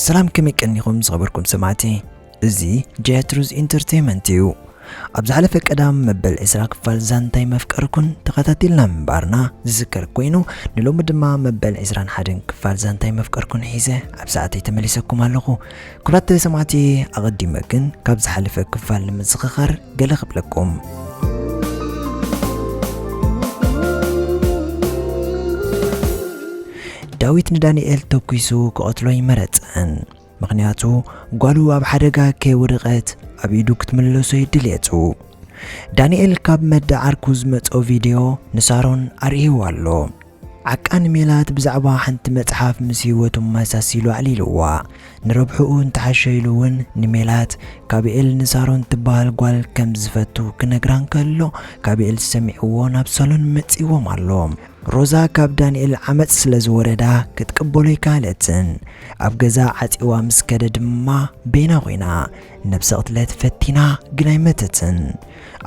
ሰላም፣ ከመይ ቀኒኹም ዝኸበርኩም ሰማዕቲ? እዚ ጀያትሩዝ ኢንተርቴይመንት እዩ። ኣብ ዝሓለፈ ቀዳም መበል ዕስራ ክፋል ዛንታይ መፍቀርኩን ተኸታቲልና ምንባርና ዝዝከር ኮይኑ፣ ንሎሚ ድማ መበል ዕስራን ሓደን ክፋል ዛንታይ መፍቀርኩን ሒዘ ኣብ ሰዓተይ ተመሊሰኩም ኣለኹ። ክቡራት ሰማዕቲ፣ ኣቐዲመ ግን ካብ ዝሓለፈ ክፋል ንምዝኽኻር ገለ ክብለኩም። ዳዊት ንዳንኤል ተኲሱ ክቐትሎ ኣይመረጸን። ምኽንያቱ ጓሉ ኣብ ሓደጋ ከይወደቐት ኣብ ኢዱ ክትምለሶ እዩ ድልየቱ። ዳንኤል ካብ መዳ ዓርኩ ዝመጾ ቪድዮ ንሳሮን ኣርእይዋ ኣሎ። ዓቃ ንሜላት ብዛዕባ ሓንቲ መጽሓፍ ምስ ህይወቱ መሳሲሉ ኣዕሊልዋ። ንረብሕኡ እንተሓሸ ኢሉ እውን ንሜላት ካብኤል ንሳሮን ትበሃል ጓል ከም ዝፈቱ ክነግራ እንከሎ፣ ካብኤል ሰሚዕዎ ናብ ሳሎን መጺዎም ኣሎ። ሮዛ ካብ ዳንኤል ዓመጽ ስለ ዝወረዳ ክትቅበሎ ኣይከኣለትን። ኣብ ገዛ ዓጺዋ ምስ ከደ ድማ በይና ኮይና ነብሰ ቅትለት ፈቲና ግን ኣይመተትን።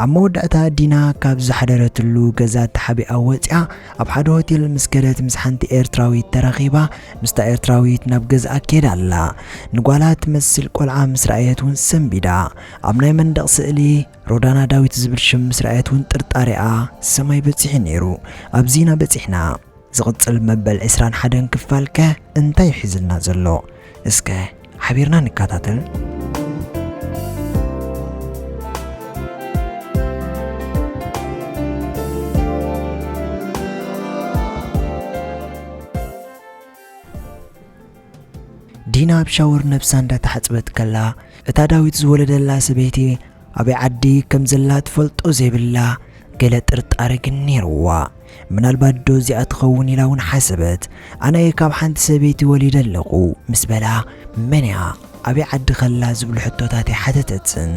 ኣብ መወዳእታ ዲና ካብ ዝሓደረትሉ ገዛ ተሓቢኣ ወጺኣ ኣብ ሓደ ሆቴል ምስ ከደት ምስ ሓንቲ ኤርትራዊት ተራኺባ ምስታ ኤርትራዊት ናብ ገዝኣ ከይዳ ኣላ። ንጓላ ትመስል ቆልዓ ምስ ረኣየት እውን ሰንቢዳ። ኣብ ናይ መንደቕ ስእሊ ሮዳና ዳዊት ዝብል ሽም ምስ ረኣየት እውን ጥርጣሬኣ ሰማይ በጺሑ ነይሩ። ኣብዚ ኢና በጺሕና። ዝቕጽል መበል ዕስራን ሓደን ክፋል ከ እንታይ ሒዝልና ዘሎ? እስከ ሓቢርና ንከታተል። ዲና ኣብ ሻወር ነብሳ እንዳተሓጽበት ከላ፣ እታ ዳዊት ዝወለደላ ሰበይቲ ኣበይ ዓዲ ከም ዘላ ትፈልጦ ዘይብላ ገለ ጥርጣረ ግን ነይርዋ። ምናልባት ዶ እዚኣ ትኸውን ኢላ እውን ሓሰበት። ኣነ ካብ ሓንቲ ሰበይቲ ወሊደ ኣለኹ ምስ በላ፣ መን እያ? ኣበይ ዓዲ ከላ ዝብሉ ሕቶታት ኣይሓተተትን።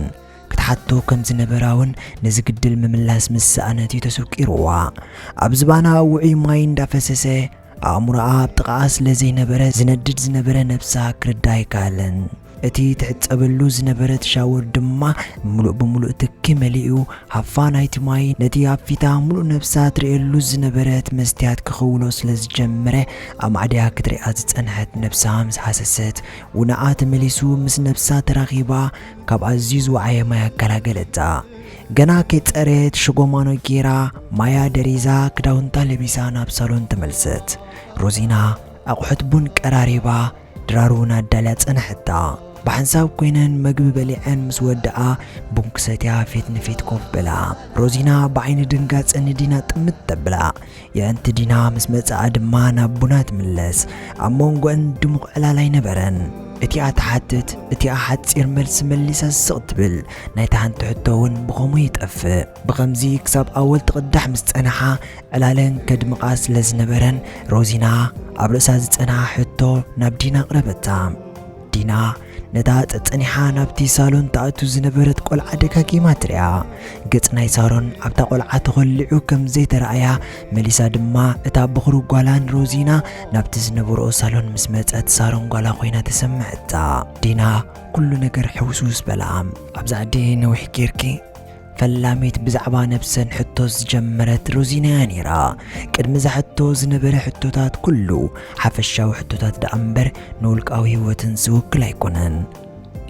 ክትሓቶ ከም ዝነበራ እውን ነዚ ግድል ምምላስ ምስ ሰኣነት እዩ ተሰቂርዋ። ኣብ ዝባና ውዑይ ማይ እንዳፈሰሰ፣ ኣእምሮኣ ኣብ ጥቓኣ ስለ ዘይነበረ፣ ዝነድድ ዝነበረ ነብሳ ክርዳ ኣይከኣለን። እቲ ትሕጸበሉ ዝነበረት ሻወር ድማ ምሉእ ብምሉእ ትኪ መሊኡ፣ ሃፋ ናይቲ ማይ ነቲ ኣብ ፊታ ምሉእ ነብሳ ትርእየሉ ዝነበረት መስትያት ክኽውሎ ስለ ዝጀመረ፣ ኣማዕድያ ክትሪኣ ዝጸንሐት ነብሳ ምስ ሃሰሰት፣ ውነኣ ተመሊሱ ምስ ነብሳ ተራኺባ፣ ካብ ኣዝዩ ዝወዓየ ማይ ኣገላገለታ። ገና ከይጸረየት ሽጎማኖ ጌራ፣ ማያ ደሪዛ፣ ክዳውንታ ለቢሳ ናብ ሳሎን ተመልሰት። ሮዚና ኣቑሑት ቡን ቀራሪባ፣ ድራር እውን ኣዳልያ ጸንሐታ። ብሓንሳብ ኮይነን መግቢ በሊዐን ምስ ወደኣ፣ ቡን ክሰትያ ፊት ንፊት ኮፍ በላ። ሮዚና ብዓይኒ ድንጋጸ ንዲና ጥምት ተብላ። የእንቲ ዲና ምስ መጽኣ ድማ ናብ ቡና ትምለስ። ኣብ መንጎአን ድሙቕ ዕላል ኣይነበረን። እቲኣ ትሓትት፣ እቲኣ ሓጺር መልሲ መሊሳ ስቕ ትብል። ናይታ ሓንቲ ሕቶ እውን ብኸምኡ ይጠፍእ። ብኸምዚ ክሳብ ኣወል ትቕዳሕ ምስ ጸንሓ፣ ዕላለን ከድምቓ ስለ ዝነበረን፣ ሮዚና ኣብ ርእሳ ዝጸንሓ ሕቶ ናብ ዲና ኣቕረበታ። ዲና ነታ ጸጸኒሓ ናብቲ ሳሎን ትኣቱ ዝነበረት ቆልዓ ደጋጊማ ትሪኣ። ገጽ ናይ ሳሮን ኣብታ ቆልዓ ተኾሊዑ ከም ዘይተረኣያ መሊሳ ድማ እታ በኹሪ ጓላ ንሮዚና ናብቲ ዝነበርኦ ሳሎን ምስ መጸት ሳሮን ጓላ ኮይና ተሰምዐታ። ዲና ኩሉ ነገር ሕውስውስ በላ። ኣብዛ ዓዲ ነዊሕ ጌርኪ? ፈላሚት ብዛዕባ ነብሰን ሕቶ ዝጀመረት ሮዚና እያ ነይራ። ቅድሚ እዛ ሕቶ ዝነበረ ሕቶታት ኩሉ ሓፈሻዊ ሕቶታት ደኣ እምበር ንውልቃዊ ህይወትን ዝውክል ኣይኮነን።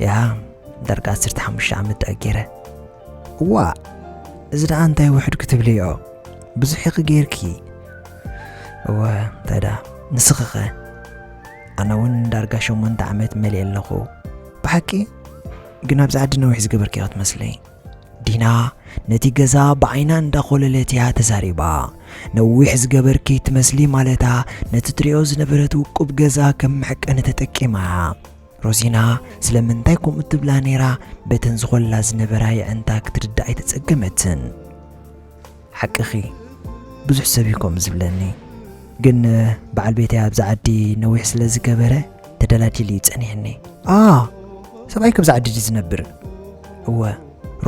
ያ፣ ዳርጋ ዓሰርተ ሓሙሽተ ዓመት ደኣ ገይረ። እዋ፣ እዚ ደኣ እንታይ ውሑድ ክትብልዮ? ብዙሕ ኢኺ ገይርኪ። እወ፣ እንታይ ደኣ፣ ንስኺ ኸ? ኣነ እውን ዳርጋ ሸሞንተ ዓመት መሊአ ኣለኹ። ብሓቂ ግን ኣብዚ ዓዲ ነዊሕ ዝገበርኪ ኢኺ ትመስሊ። ዲና ነቲ ገዛ ብዓይና እንዳኾለለት እያ ተዛሪባ። ነዊሕ ዝገበርኪ ትመስሊ ማለታ ነቲ ትሪኦ ዝነበረት ውቁብ ገዛ ከም መዐቀኒ ተጠቂማ። ሮዚና ስለምንታይ ከምኡ ትብላ ነይራ በተን ዝኾላ ዝነበራ የዕንታ ክትርዳእ ኣይተጸገመትን። ሓቅኺ፣ ብዙሕ ሰብ እዩ ከምኡ ዝብለኒ። ግን በዓል ቤተይ ኣብዚ ዓዲ ነዊሕ ስለ ዝገበረ ተደላዲሉ እዩ ጸኒሕኒ። ኣ፣ ሰብኣይኪ ኣብዚ ዓዲ ድዩ ዝነብር? እወ።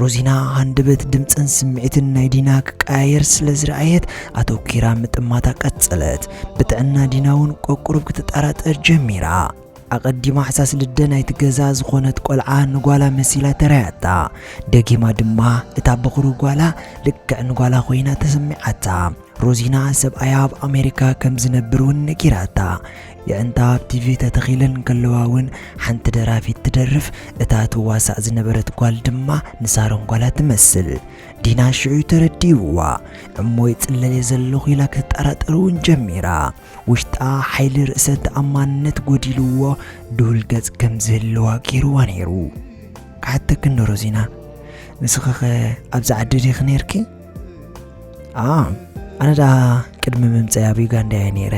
ሮዚና ሃንደበት ድምጽን ስምዒትን ናይ ዲና ክቀያየር ስለ ዝረኣየት ኣተኲራ ምጥማታ ቀጸለት። ብጥዕና ዲና እውን ቆቁሩብ ክትጠራጠር ጀሚራ። ኣቐዲማ ሕሳስ ልደ ናይቲ ገዛ ዝኾነት ቆልዓ ንጓላ መሲላ ተራያታ። ደጊማ ድማ እታ በኹሪ ጓላ ልክዕ ንጓላ ኮይና ተሰሚዓታ። ሮዚና ሰብኣያ ኣብ ኣሜሪካ ከም ዝነብር እውን ነጊራታ። የዕንታ ኣብ ቲቪ ተተኺለን ከለዋ እውን ሓንቲ ደራፊት ትደርፍ፣ እታ ትዋሳእ ዝነበረት ጓል ድማ ንሳሮን ጓላ ትመስል። ዲና ሽዑ ተረዲእዋ። እሞ ይጽለል ዘለኹ ኢላ ክትጠራጠር እውን ጀሚራ። ውሽጣ ሓይሊ ርእሰ ተኣማንነት ጎዲልዎ ድሁል ገጽ ከም ዝህልዋ ገይርዋ ነይሩ። ክሓተክን ዶ ሮዚና፣ ንስኺኸ ኣብዚ ዓዲ ዲኺ ነይርኪ? ኣ ኣነ ደኣ ቅድሚ ምምፀይ ኣብ ዩጋንዳ እየ ነይረ።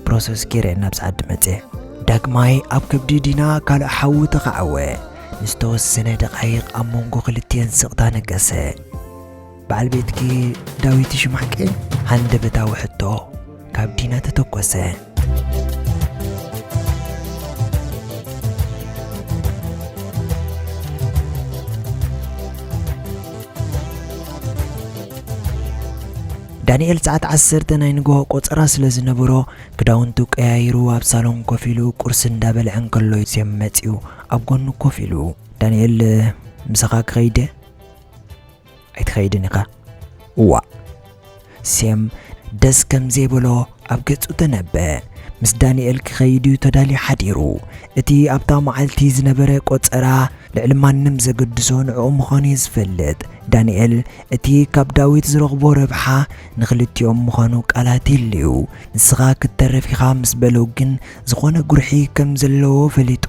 ፕሮሰስ ገይረ ናብ ዓዲ መፅየ። ዳግማይ ኣብ ከብዲ ዲና ካልእ ሓዊ ተኻዕወ። ንዝተወሰነ ደቃይቕ ኣብ መንጎ ክልቲኤን ስቕታ ነገሰ። በዓል ቤትኪ ዳዊት ይሽማዕቂ? ሃንደበታዊ ሕቶ ካብ ዲና ተተኮሰ። ዳንኤል ሰዓት ዓሰርተ ናይ ንግሆ ቆጸራ ስለ ዝነበሮ፣ ክዳውንቱ ቀያይሩ ኣብ ሳሎን ኮፍ ኢሉ ቁርሲ እንዳበልዐ እንከሎ፣ ሴም መጺኡ ኣብ ጎኑ ኮፍ ኢሉ፣ "ዳንኤል፣ ምሳኻ ክኸይድ?" "ኣይትኸይድን ኢኻ?" "እዋእ!" ሴም ደስ ከም ዘይበሎ ኣብ ገጹ ተነበ። ምስ ዳንኤል ክኸይድ እዩ ተዳልዩ ሓዲሩ። እቲ ኣብታ መዓልቲ ዝነበረ ቆጸራ ልዕሊ ማንም ዘገድሶ ንዕኡ ምዃኑ እዩ ዝፈልጥ። ዳንኤል እቲ ካብ ዳዊት ዝረኽቦ ረብሓ ንኽልቲኦም ምዃኑ ቃላት የድልዩ። "ንስኻ ክትተርፍ ኢኻ" ምስ በሎ ግን ዝኾነ ጉርሒ ከም ዘለዎ ፈሊጡ፣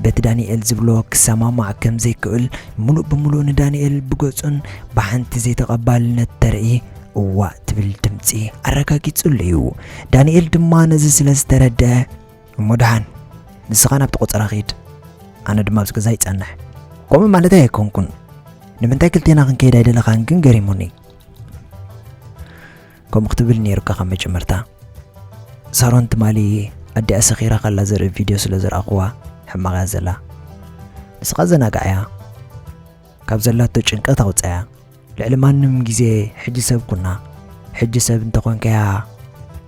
በቲ ዳንኤል ዝብሎ ክሰማማዕ ከም ዘይክእል ምሉእ ብምሉእ ንዳንኤል ብገጹን ብሓንቲ ዘይተቐባልነት ተርኢ እዋእ ትብል ድምጺ ኣረጋጊጹሉ እዩ። ዳንኤል ድማ ነዚ ስለ ዝተረድአ፣ "እሞ ደሓን፣ ንስኻ ናብቲ ቆጸራ ኺድ፣ ኣነ ድማ ኣብዚ ገዛ ይጸንሕ። ከምኡ ማለተይ ኣይኮንኩን። ንምንታይ ክልቴና ክንከይድ ኣይደለኻን ግን ገሪሙኒ?" ከምኡ ክትብል ነይሩካ ካብ መጀመርታ። ሳሮን ትማሊ ኣዲኣ ሰኺራ ከላ ዘርኢ ቪድዮ ስለ ዝረኣኹዋ ሕማቕ እያ ዘላ። ንስኻ ዘናግዓያ። ካብ ዘላቶ ጭንቀት ኣውጽኣያ። ልዕሊ ማንም ግዜ ሕጂ ሰብ ኩና። ሕጂ ሰብ እንተኾንካያ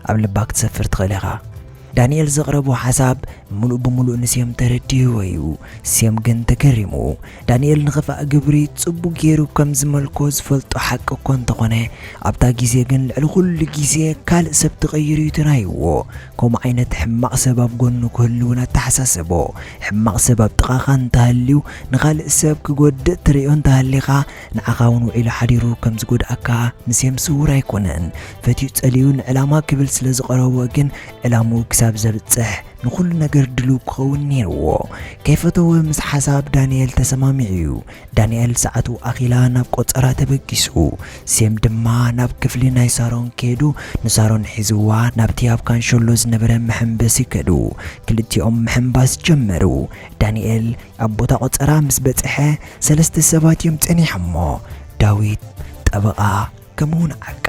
ኣብ ልባ ክትሰፍር ትኽእል ኢኻ። ዳንኤል ዘቕረቦ ሓሳብ ምሉእ ብምሉእ ንሴም ተረዲእዎ እዩ። ሴም ግን ተገሪሙ። ዳንኤል ንኽፋእ ግብሪ ጽቡቕ ገይሩ ከም ዝመልኮ ዝፈልጦ ሓቂ እኮ እንተኾነ፣ ኣብታ ግዜ ግን ልዕሊ ኩሉ ግዜ ካልእ ሰብ ተቐይሩ እዩ ተራእይዎ። ከምኡ ዓይነት ሕማቕ ሰብ ኣብ ጎኑ ክህሉ እውን ኣተሓሳሰቦ። ሕማቕ ሰብ ኣብ ጥቓኻ እንተሃልዩ፣ ንኻልእ ሰብ ክጎድእ ትርእዮ እንተሃሊኻ፣ ንዓኻ እውን ውዒሉ ሓዲሩ ከም ዝጎድኣካ ንሴም ስዉር ኣይኮነን። ፈትዩ ጸልዩ ንዕላማ ክብል ስለ ዝቐረቦ ግን፣ ዕላምኡ ክሳብ ዘብጽሕ ንኹሉ ነገር ድሉው ክኸውን ነይርዎ። ከይፈተወ ምስ ሓሳብ ዳንኤል ተሰማሚዑ እዩ። ዳንኤል ሰዓቱ ኣኺላ ናብ ቆጸራ ተበጊሱ። ሴም ድማ ናብ ክፍሊ ናይ ሳሮን ከይዱ ንሳሮን ሒዝዋ ናብቲ ኣብ ካንሸሎ ዝነበረ መሐንበሲ ከዱ። ክልቲኦም ምሕንባስ ጀመሩ። ዳንኤል ኣብ ቦታ ቆጸራ ምስ በጽሐ ሰለስተ ሰባት እዮም ጸኒሖሞ። ዳዊት፣ ጠበቓ፣ ከምኡውን ዓቃ።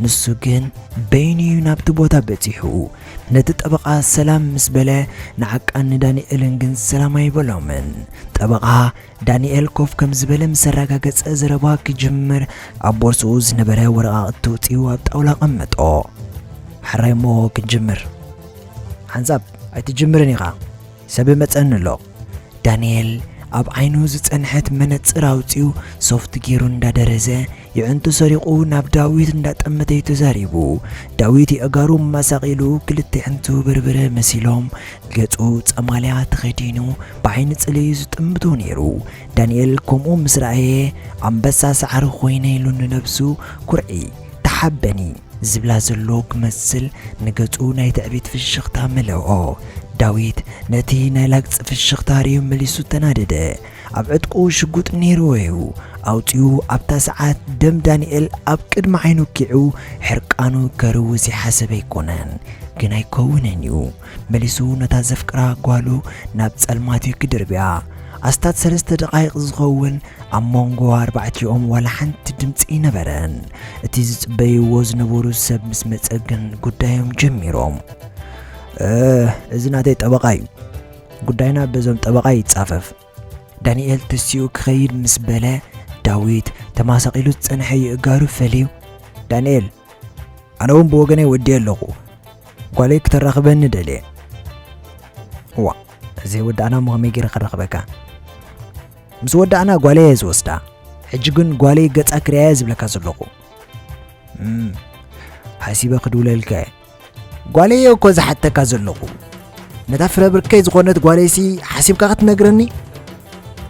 ንሱ ግን በይኑ እዩ ናብቲ ቦታ በጺሑ። ነቲ ጠበቓ ሰላም ምስ በለ፣ ንዓቃን ንዳንኤልን ግን ሰላም ኣይበሎምን። ጠበቓ ዳንኤል ኮፍ ከም ዝበለ ምስ ኣረጋገጸ ዘረባ ክጅምር፣ ኣብ ቦርስኡ ዝነበረ ወረቓቕቲ ኣውጺኡ ኣብ ጣውላ ቀመጦ። "ሕራይ እሞ ክንጅምር?" "ሓንሳብ ኣይትጅምርን ኢኻ፣ ሰብ ይመጸኒ ኣሎ።" ዳንኤል ኣብ ዓይኑ ዝጸንሐት መነጽር ኣውጺኡ ሶፍት ገይሩ እንዳደረዘ፣ የዕንቱ ሰሪቑ ናብ ዳዊት እንዳጠመተ እዩ ተዛሪቡ። ዳዊት የእጋሩ ማሳቕ ኢሉ ክልተ የዕንቱ በርበረ መሲሎም ገጹ ጸማልያ ተኸዲኑ ብዓይኒ ጽልኢ እዩ ዝጥምቶ ነይሩ። ዳንኤል ከምኡ ምስ ረኣየ፣ "ኣንበሳ ሳዕሪ ኮይነ" ኢሉ ንነብሱ፣ "ኩርዒ፣ ተሓበኒ" ዝብላ ዘሎ ክመስል ንገጹ ናይ ትዕቢት ፍሽኽታ መለኦ። ዳዊት ነቲ ናይ ላግጺ ፍሽኽታ ርእዩ መሊሱ ተናደደ። ኣብ ዕጥቁ ሽጉጥ ነይርዎ እዩ። ኣውጺኡ ኣብታ ሰዓት ደም ዳንኤል ኣብ ቅድሚ ዓይኑ ኪዑ ሕርቃኑ ከርውዝ ይሓሰብ ኣይኮነን። ግን ኣይከውንን እዩ። መሊሱ ነታ ዘፍቅራ ጓሉ ናብ ጸልማት እዩ ክድርብያ። ኣስታት ሰለስተ ደቓይቕ ዝኸውን ኣብ መንጎ ኣርባዕቲኦም ዋላ ሓንቲ ድምጺ ኣይነበረን። እቲ ዝጽበይዎ ዝነበሩ ሰብ ምስ መጸ ግን ጉዳዮም ጀሚሮም። "እ፣ እዚ ናተይ ጠበቓ እዩ። ጉዳይና በዞም ጠበቓ ይጻፈፍ።" ዳንኤል ተሲኡ ክኸይድ ምስ በለ፣ ዳዊት ተማሳቒሉ ዝጸንሐ የእጋሩ ፈልዩ፣ "ዳንኤል፣ ኣነ እውን ብወገነይ ወዲኤ ኣለኹ። ጓለይ ክተራኽበኒ ደልየ።" "እዋ፣ ዘይወዳእና እሞ ከመይ ገይረ ከራኽበካ? ምስ ወዳእና ጓለይ እየ ዝወስዳ። ሕጂ ግን ጓለይ ገጻ ክርእያ እየ ዝብለካ ዘለኹ።" "እም፣ ሓሲበ ክድውለልካ እየ። ጓለይ እኮ ዝሓተካ ዘለኹ። ነታ ፍረ ብርከይ ዝኾነት ጓለይሲ ሓሲብካ ክትነግረኒ?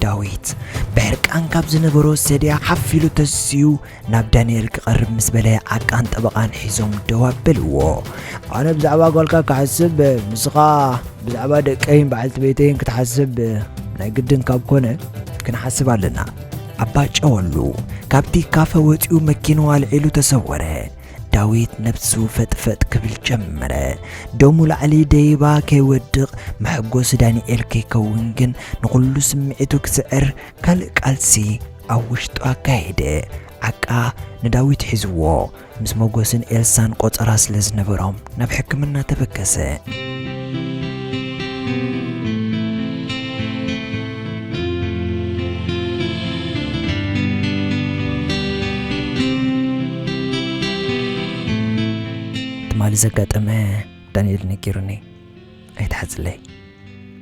ዳዊት ብሕርቃን ካብ ዝነበሮ ሰድያ ሓፍ ኢሉ ተሲኡ ናብ ዳንኤል ክቐርብ ምስ በለ ዓቃን ጠበቓን ሒዞም ደው ኣበልዎ። ኣነ ብዛዕባ ጓልካ ክሓስብ፣ ንስኻ ብዛዕባ ደቀይን በዓልቲ ቤተይን ክትሓስብ ናይ ግድን ካብ ኮነ፣ ክንሓስብ ኣለና። ኣባ ጨወሉ ካብቲ ካፈ ወጺኡ መኪንኡ ኣልዒሉ ተሰወረ። ዳዊት ነብሱ ፈጥፈጥ ክብል ጀመረ። ደሙ ላዕሊ ደይባ ከይወድቕ፣ መሐጎሲ ዳንኤል ከይከውን ግን ንኹሉ ስምዒቱ ክስዕር ካልእ ቃልሲ ኣብ ውሽጡ ኣካየደ። ዓቃ ንዳዊት ሒዝዎ፣ ምስ መጎስን ኤልሳን ቆጸራ ስለ ዝነበሮም ናብ ሕክምና ተበገሰ። ትማሊ ዘጋጠመ ዳንኤል ነጊሩኒ። ኣይትሓዝለይ።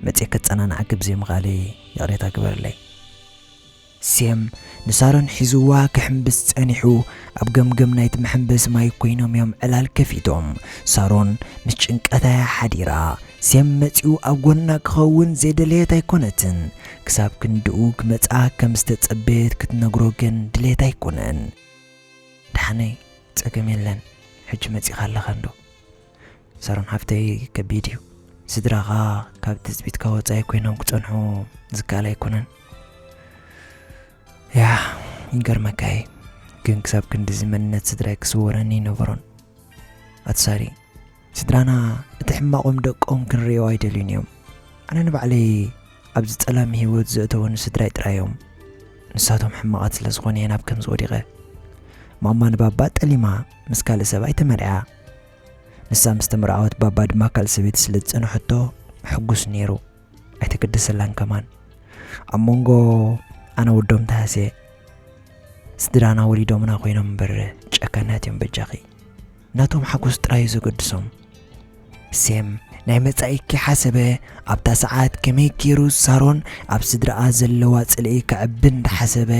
መጽየ ከጸናንዓኪ ብዘይምኽኣለይ ይቕሬታ ግበርለይ። ሴም ንሳሮን ሒዝዋ ክሕምብስ ጸኒሑ፣ ኣብ ገምገም ናይቲ መሐንበሲ ማይ ኮይኖም እዮም ዕላል ከፊቶም። ሳሮን ምስ ጭንቀታ እያ ሓዲራ። ሴም መጺኡ ኣብ ጎና ክኸውን ዘይደለየት ኣይኮነትን። ክሳብ ክንድኡ ክመጽኣ ከም ዝተጸበየት ክትነግሮ ግን ድሌት ኣይኮነን። ደሓነይ፣ ጸገም የለን። ሕጂ መጺኻ ኣለኻ እንዶ? ሳሮን ሓፍተይ፣ ከቢድ እዩ። ስድራኻ ካብ ትጽቢትካ ወጻኢ ኮይኖም ክጸንሑ ዝከኣል ኣይኮነን። ያ፣ ይገርመካ እዩ። ግን ክሳብ ክንድዚ መንነት ስድራይ ክስወረኒ ይነበሮን። ኣቲ ሳሪ፣ ስድራና እቲ ሕማቖም ደቆም ክንርእዮ ኣይደልዩን እዮም። ኣነ ንባዕለይ ኣብዚ ጸላም ህይወት ዘእተወኒ ስድራይ ጥራይ እዮም። ንሳቶም ሕማቓት ስለ ዝኾኑ እየ ናብ ከምዚ ወዲቐ። ማማ ንባባ ጠሊማ ምስ ካልእ ሰብኣይ ተመርዕያ። ንሳ ምስ ተመርዓወት፣ ባባ ድማ ካልእ ሰበይቲ ስለ ዝጸንሐቶ ሕጉስ ነይሩ። ኣይተገደሰላን ከማን። ኣብ መንጎ ኣነ ወዶም ተሃስየ። ስድራና ወሊዶምና ኮይኖም እምበር ጨካናት እዮም በጃኺ። ናቶም ሓጎስ ጥራይ እዩ ዘገድሶም። ሴም ናይ መጻኢኪ ሓሰበ። ኣብታ ሰዓት ከመይ ገይሩ ሳሮን ኣብ ስድራኣ ዘለዋ ጽልኢ ከዕቢ እንዳሓሰበ፣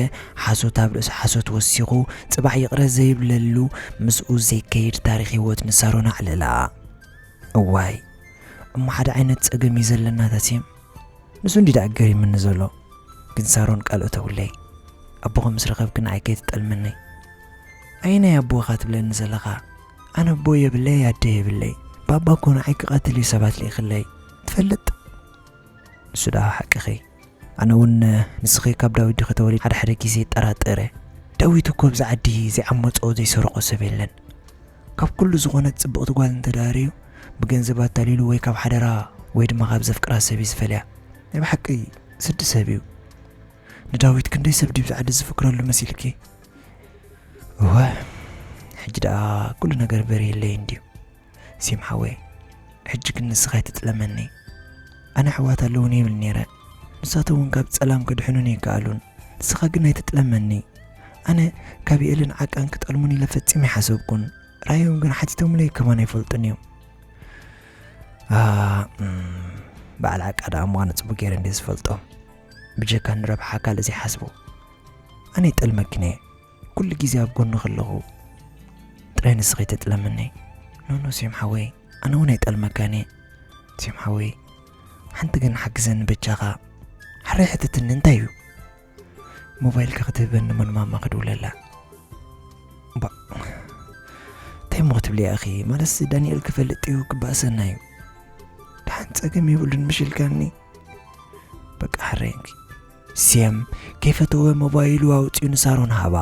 ሓሶት ኣብ ርእሲ ሓሶት ወሲኹ፣ ጽባሕ ይቕረ ዘይብለሉ ምስኡ ዘይከይድ ታሪኽ ህይወት ንሳሮን ኣዕለላ። እዋይ፣ እሞ ሓደ ዓይነት ጸገም እዩ ዘለና እታ ሴም። ንሱ እንዲ ደኣ ገሪምኒ ዘሎ። ግን ሳሮን ቃል እተውለይ። ኣቦኺ ምስ ረኸብኪ ንዓይ ከይትጠልምኒ። ኣየናይ ኣቦኻ ትብለኒ ዘለኻ? ኣነ ኣቦ የብለይ፣ ኣደ የብለይ። ባባ እኮ ንዓይ ክቐትል እዩ ሰባት ልኢኽለይ። ትፈልጥ? ንሱ ደኣ ሓቅኺ። ኣነ እውን ንስኺ ካብ ዳዊት ዲኺ ተወሊድኪ ሓደ ሓደ ግዜ ይጠራጠር እየ። ዳዊት እኮ ኣብዚ ዓዲ ዘይዓመጾ ዘይሰረቖ ሰብ የለን። ካብ ኩሉ ዝኾነት ጽብቕቲ ጓል እንተ ደኣ ርእዩ፣ ብገንዘብ ኣታሊሉ ወይ ካብ ሓደራ ወይ ድማ ካብ ዘፍቅራ ሰብ እዩ ዝፈልያ። ናይ ብሓቂ ስዲ ሰብ እዩ። ንዳዊት ክንደይ ሰብ ድዩ ኣብዚ ዓዲ ዝፍቅረሉ መሲልኪ? እወ፣ ሕጂ ደኣ ኩሉ ነገር በሪህለይ እንድዩ። ሴም ሓወይ፣ ሕጂ ግን ንስኻ ኣይትጥለመኒ። ኣነ ኣሕዋት ኣለዉኒ ይብል ነይረ። ንሳቶም እውን ካብ ጸላም ከድሕኑኒ ኣይከኣሉን። ንስኻ ግን ኣይትጥለመኒ። ኣነ ካብ የእልን ዓቃን ክጠልሙኒ ኢለ ፈጺመ ኣይሓሰብኩን። ራዮም ግን ሓቲቶምለይ ከማን ኣይፈልጡን እዮም። ኣ፣ እም፣ በዓል ዓቃ ደኣ እሞ ኣነ ጽቡቕ ገይረ እንድየ ዝፈልጦም። ብጀካ ንረብሓ ካልእ ዘይሓስቡ። ኣነ ይጠልመክን እየ። ኩሉ ግዜ ኣብ ጎንኺ ኣለኹ። ጥራይ ንስኺ ኣይትጥለምኒ። ኖኖ ሴም ሓወይ፣ ኣነ እውን ኣይጠልመካን እየ። ሴም ሓወይ፣ ሓንቲ ግን ሓግዘኒ በጃኻ። ሕራይ ሕተተኒ እንታይ እዩ? ሞባይልካ ክትህበኒ እሞ ንማማ ክድውለላ። ባ፣ እንታይ እሞ ክትብሊ ኢኺ? ማለትስ ዳንኤል ክፈልጥ እዩ ክባእሰና እዩ። ደሓን ጸገም የብሉን ምሽ ኢልካኒ። በቃ ሕራይ እንኪ። ሴም ከይፈተወ ሞባይሉ ኣውጺኡ ንሳሮን ሃባ።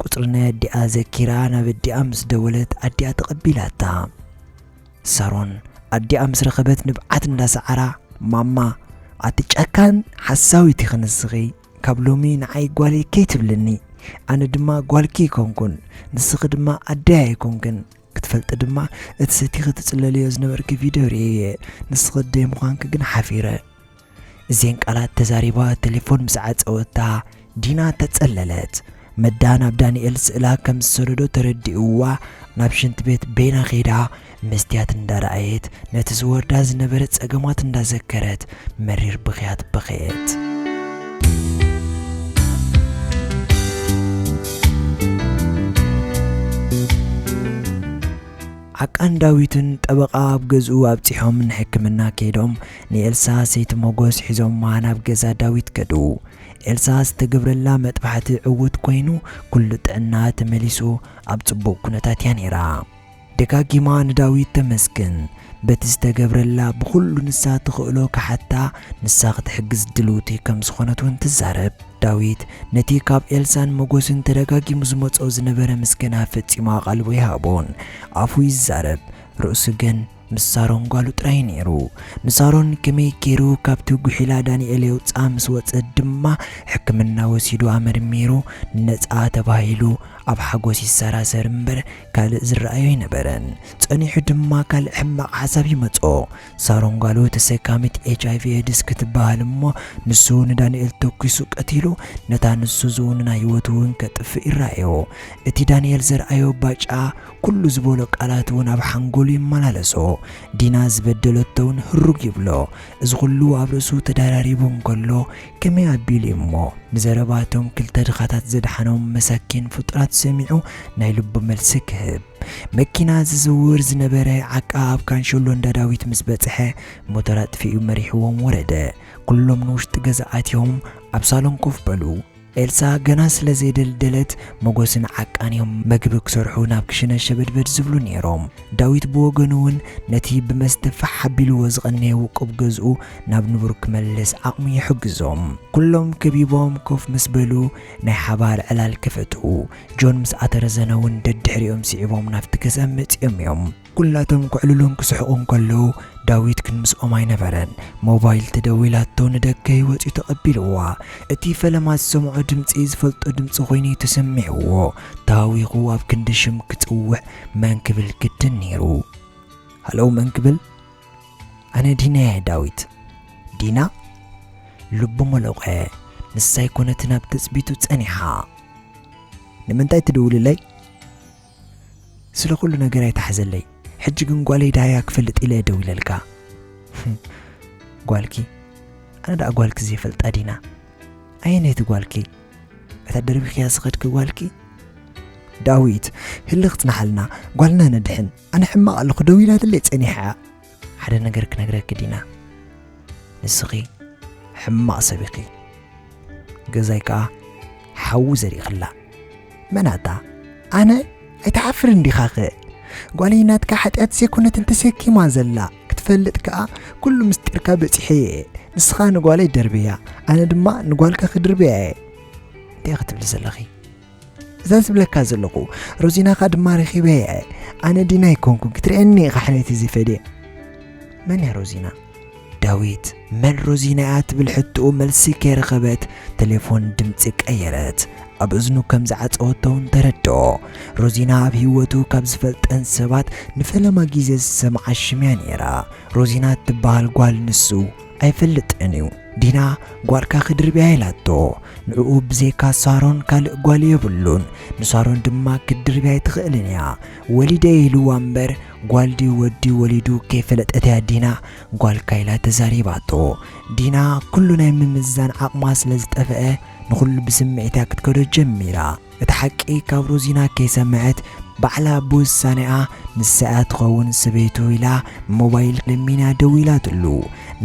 ቁጽሪ ናይ ኣዲኣ ዘኪራ ናብ ኣዲኣ ምስ ደወለት ኣዲኣ ተቐቢላታ። ሳሮን ኣዲኣ ምስ ረኸበት ንብዓት እንዳሰዓራ፣ "ማማ፣ ኣቲ ጨካን ሓሳዊት ኢኺ ንስኺ። ካብ ሎሚ ንዓይ ጓለይ ከይትብልኒ። ኣነ ድማ ጓልኪ ኣይኮንኩን፣ ንስኺ ድማ ኣደይ ኣይኮንክን። ክትፈልጢ ድማ እቲ ሰቲኺ ትጽለልዮ ዝነበርኪ ቪድዮ ርእየ። ንስኺ ኣደይ ምዃንኪ ግን ሓፊረ።" እዘን ቃላት ተዛሪባ ቴሌፎን ምስ ዓጸወታ፣ ዲና ተጸለለት። መዳ ናብ ዳንኤል ስእላ ከም ዝሰደዶ ተረዲእዋ፣ ናብ ሽንት ቤት በይና ኸይዳ መስትያት እንዳረኣየት፣ ነቲ ዝወርዳ ዝነበረ ጸገማት እንዳዘከረት መሪር ብኽያት በኸየት። ዓቃን ዳዊትን ጠበቓ ኣብ ገዝኡ ኣብጺሖም ንሕክምና ከይዶም ንኤልሳ ሰይቲ ሞጎስ ሒዞማ ናብ ገዛ ዳዊት ከዱ። ኤልሳ ዝተገብረላ መጥባሕቲ ዕዉት ኮይኑ ኩሉ ጥዕና ተመሊሱ ኣብ ጽቡቕ ኩነታት እያ ነይራ። ደጋጊማ ንዳዊት ተመስግን። በቲ ዝተገብረላ ብኹሉ ንሳ ትኽእሎ ክሓታ ንሳ ክትሕግዝ ድልውቲ ከም ዝኾነት እውን ትዛረብ። ዳዊት ነቲ ካብ ኤልሳን ሞጎስን ተደጋጊሙ ዝመጾ ዝነበረ ምስገና ፈጺሙ ኣቓልቦ ይሃቦን ኣፉ ይዛረብ። ርእሱ ግን ምስ ሳሮን ጓሉ ጥራይ ነይሩ። ንሳሮን ከመይ ገይሩ ካብቲ ጉሒላ ዳንኤል የውጽኣ ምስ ወጸት ድማ ሕክምና ወሲዱ ኣመርሚሩ ነጻ ተባሂሉ ኣብ ሓጎስ ይሰራሰር እምበር ካልእ ዝረኣዮ ኣይነበረን። ጸኒሑ ድማ ካልእ ሕማቕ ሓሳብ ይመጾ። ሳሮን ጓሉ ተሰካሚት ኤች ኣይ ቪ ኤድስ ክትበሃል እሞ ንሱ ንዳንኤል ተኩሱ ቀቲሉ ነታ ንሱ ዝውንና ህይወቱ እውን ከጥፍእ ይረኣዮ። እቲ ዳንኤል ዘርኣዮ ባጫ ኩሉ ዝበሎ ቃላት እውን ኣብ ሓንጎሉ ይመላለሶ። ዲና ዝበደለቶ እውን ህሩግ ይብሎ። እዚ ኩሉ ኣብ ርእሱ ተደራሪቡ እንከሎ ከመይ ኣቢሉ እዩ እሞ ንዘረባቶም ክልተ ድኻታት ዘድሓኖም መሳኪን ፍጡራት ሰሚዑ ናይ ልቡ መልሲ ክህብ። መኪና ዝዝውር ዝነበረ ዓቃ ኣብ ካንሸሎ እንዳ ዳዊት ምስ በጽሐ ሞተር ኣጥፊኡ መሪሕዎም ወረደ። ኩሎም ንውሽጢ ገዛ ኣትዮም ኣብ ሳሎን ኮፍ በሉ። ኤልሳ ገና ስለ ዘይደልደለት መጎስን ዓቃን እዮም መግቢ ክሰርሑ ናብ ክሽነ ሸበድበድ ዝብሉ ነይሮም። ዳዊት ብወገኑ እውን ነቲ ብመስተ ፋሕ ኣቢልዎ ዝቐነየ ውቁብ ገዝኡ ናብ ንቡር ክመልስ ዓቕሙ ይሕግዞም። ኩሎም ከቢቦም ኮፍ ምስ በሉ ናይ ሓባር ዕላል ከፈቱ። ጆን ምስ ኣተረዘነ እውን ደድሕሪኦም ስዒቦም ናብቲ ገዛ መጺኦም እዮም። ኩላቶም ክዕልሉን ክስሕቑን ከለዉ ዳዊት ግን ምስኦም ኣይነበረን። ሞባይል ተደዊላቶ ንደገ ይወጽዩ ተቐቢልዋ። እቲ ፈለማ ዝሰምዖ ድምጺ ዝፈልጦ ድምጺ ኮይኑ ተሰሚዕዎ። ተሃዊኹ ኣብ ክንዲ ሽም ክጽውዕ መን ክብል ግድን ነይሩ። ሃሎ መን ክብል? ኣነ ዲና እየ ዳዊት። ዲና? ልቡ መለቖ። ንሳ ኣይኮነትን ኣብ ትጽቢቱ ጸኒሓ። ንምንታይ ትድውልለይ? ስለ ኩሉ ነገር ኣይትሓዘለይ። ሕጂ ግን ጓለይ ደሃያ ክፈልጥ ኢለ እየ ደዊለልካ። ጓልኪ? ኣነ ደኣ ጓልኪ ዘይፈልጣ ዲና። ኣየነይቲ ጓልኪ? እታ ደርቢኽያ ዝኸድኪ ጓልኪ? ዳዊት፣ ህልኽ ጽናሓልና፣ ጓልና ነድሕን። ኣነ ሕማቕ ኣለኹ፣ ደዊላትለይ ጸኒሓ እያ። ሓደ ነገር ክነግረኪ ዲና፣ ንስኺ ሕማቕ ሰብ ኢኺ። ገዛይ ከኣ ሓዊ ዘሪእኽላ። መን ኣታ? ኣነ? ኣይትሓፍርን ዲኻኸ? ጓለይ ናትካ ሓጢኣት ዘይኮነትን ተሰኪማ ዘላ ክትፈልጥ ከኣ ኩሉ ምስጢርካ በጺሐ እየ። ንስኻ ንጓለይ ደርብያ፣ ኣነ ድማ ንጓልካ ክድርብያ እየ። እንታይ ክትብሊ ዘለኺ? እዛ ዝብለካ ዘለኹ ሮዚናኻ ድማ ረኺበያ እየ። ኣነ ዲና ኣይኮንኩን፣ ክትርእየኒ ኢኻ ሕነይቲ ዝፈድየ። መን እያ ሮዚና? ዳዊት፣ መን ሮዚና እያ ትብል ሕቶኡ መልሲ ከይረኸበት፣ ቴሌፎን ድምጺ ቀየረት። ኣብ እዝኑ ከም ዝዓጸወቶ እውን ተረድኦ። ሮዚና ኣብ ህይወቱ ካብ ዝፈልጠን ሰባት ንፈለማ ግዜ ዝሰምዓ ሽም እያ ነይራ። ሮዚና እትበሃል ጓል ንሱ ኣይፈልጥን እዩ። ዲና፣ ጓልካ ክድርብያ ኢላቶ። ንዕኡ ብዘይካ ሳሮን ካልእ ጓል የብሉን። ንሳሮን ድማ ክትድርብያ ኣይትኽእልን እያ። ወሊደ ኢልዋ እምበር፣ ጓል ድዩ ወዲ ወሊዱ ከይፈለጠት እያ ዲና ጓልካ ኢላ ተዛሪባቶ። ዲና ኩሉ ናይ ምምዝዛን ዓቕማ ስለ ዝጠፍአ፣ ንኹሉ ብስምዒት እያ ክትከዶ ጀሚራ። እቲ ሓቂ ካብ ሮዚና ከይሰምዐት፣ ባዕላ ብውሳኔኣ ንሳ እያ ትኸውን ሰበይቱ ኢላ ሞባይል ለሚና ደዊላትሉ።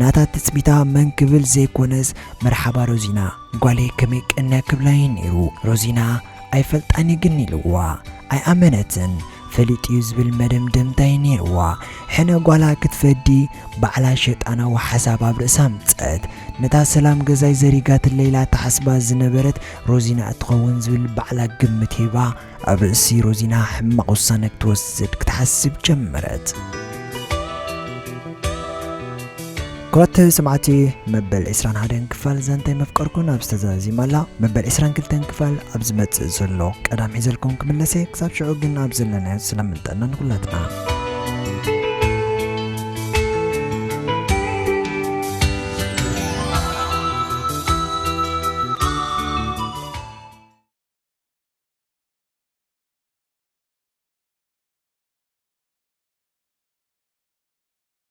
ናታ ትጽቢታ መን ክብል ዘይኮነስ፣ "መርሓባ ሮዚና፣ ጓለይ ከመይ ቀንያ?" ክብላ እዩ ነይሩ። ሮዚና ኣይፈልጣን እዩ ግን ኢልዋ። ኣይኣመነትን። ፈሊጡ እዩ ዝብል መደምደምታ እዩ ነይርዋ። ሕነ ጓላ ክትፈዲ ባዕላ ሸጣናዊ ሓሳብ ኣብ ርእሳ ኣምጸት። ነታ ሰላም ገዛይ ዘሪጋትለይ ኢላ ትሓስባ ዝነበረት ሮዚና እትኸውን ዝብል ባዕላ ግምት ሂባ፣ ኣብ ርእሲ ሮዚና ሕማቕ ውሳነ ክትወስድ ክትሓስብ ጀመረት። ክቡራት ሰማዕቲ፣ መበል ዕስራን ሓደን ክፋል ዛንታይ መፍቀርኩን ኣብዚ ተዛዚማ ኣላ። መበል ዕስራን ክልተን ክፋል ኣብ ዝመጽእ ዘሎ ቀዳም ሒዘልኩም ክምለሰ፣ ክሳብ ሽዑ ግን ኣብ ዘለናዮ ሰላምን ጥዕናን ንኹላትና።